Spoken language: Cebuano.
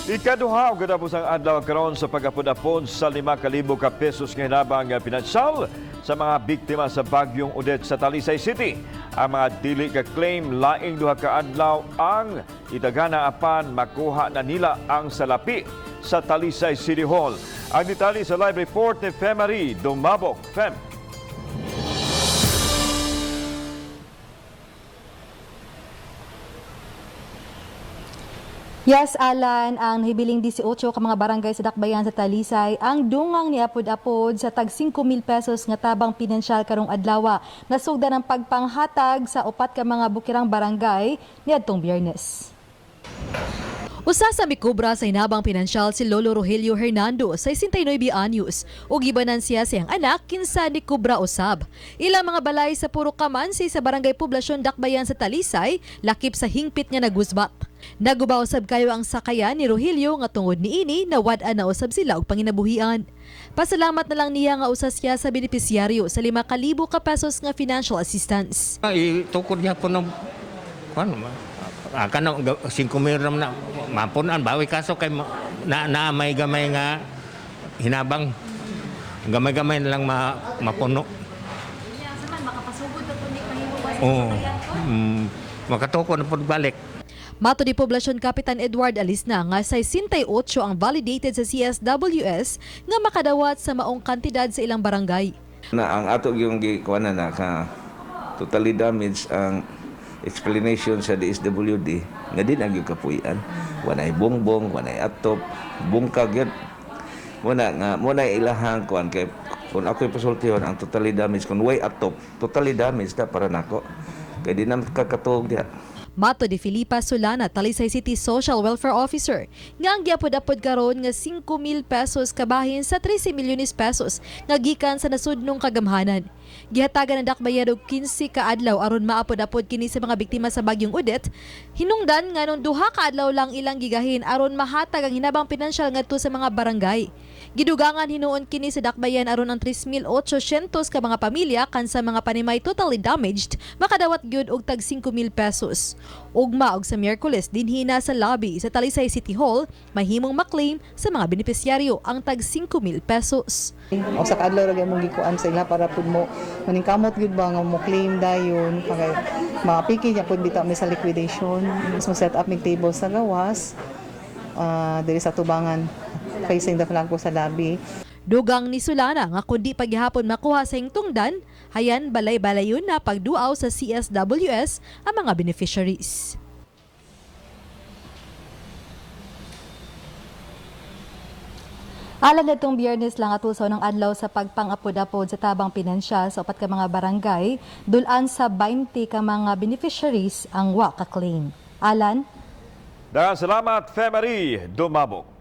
Ikaduha og katapusang adlaw karon sa pag-apod-apod sa 5,000 ka pesos nga hinabang pinansyal sa mga biktima sa bagyong Odette sa Talisay City. Ang mga dili ka claim laing 2 ka adlaw ang itagana apan makuha na nila ang salapi sa Talisay City Hall. Ang detalye sa live report ni Femary Dumabok. Fem. Yes, Alan, ang nahibiling 18 ka mga barangay sa Dakbayan sa Talisay ang dungang niapod-apod sa tag 5,000 pesos nga tabang pinansyal karong adlaw. Nasugdan ang pagpanghatag sa upat ka mga bukirang barangay niadtong Biyernes. Usa sa mikobra sa hinabang pinansyal si Lolo Rogelio Hernando sa 69 anyos ug gibanan siya sa iyang anak kinsa ni Cobra usab. Ilang mga balay sa Puro Kamansi sa Barangay Poblasyon Dakbayan sa Talisay lakip sa hingpit nga nagusbat. Naguba usab kayo ang sakayan ni Rogelio nga tungod niini nawad-an na usab sila og panginabuhian. Pasalamat na lang niya nga usa siya sa benepisyaryo sa 5,000 ka pesos nga financial assistance. Itukod niya po ng kuan kana 5,000 ram na mapunan bawi kaso kay na, na may gamay nga hinabang gamay-gamay na lang mapuno. Oo. Makatukod na po balik. Mato di Poblasyon Kapitan Edward Alisna nga 68 ang validated sa CSWS nga makadawat sa maong kantidad sa ilang barangay. Na ang ato yung gikuan na ka totally damage ang explanation sa DSWD nga di na gyud kapuy-an. Walay bongbong, walay atop, bungkag yun. Muna nga muna ilahang kuan kay kung ako'y pasultihon ang totally damage kung way atop, totally damage na para nako. Kay di na kakatuog diha. Mato di Filipa Solana, Talisay City Social Welfare Officer, nga ang giapod-apod karon nga 5,000 pesos kabahin sa 13 milyones pesos nga gikan sa nasudnong kagamhanan. Gihatagan ang dakbayan og 15 ka adlaw aron maapod-apod kini sa mga biktima sa bagyong Odette. Hinungdan nga nung 2 ka adlaw lang ilang gigahin aron mahatag ang hinabang pinansyal ngadto sa mga barangay. Gidugangan hinuon kini sa dakbayan aron ang 3,800 ka mga pamilya kan sa mga panimay totally damaged makadawat gyud og tag 5,000 pesos. Ugma og sa Miyerkules dinhi na sa lobby sa Talisay City Hall mahimong maklaim sa mga benepisyaryo ang tag 5,000 pesos. O sa kaadlaw ra gyud mong gikuan sa ila para pud mo maningkamot gyud ba nga mo claim dayon kay mapiki niya pud bitaw mi sa liquidation. Mas mo set up mig table sa gawas diri sa tubangan facing the flag po sa lobby. Dugang ni Solana nga kundi paghihapon makuha sa hingtungdan, hayan balay-balayon na pagduaw sa CSWS ang mga beneficiaries. Alam na itong Biyernes lang at usaw ng adlaw sa pagpangapod-apod sa tabang pinansyal sa upat ka mga barangay, dulan sa 20 ka mga beneficiaries ang wa ka-claim. Alan? Daghang salamat, Femary Dumabok.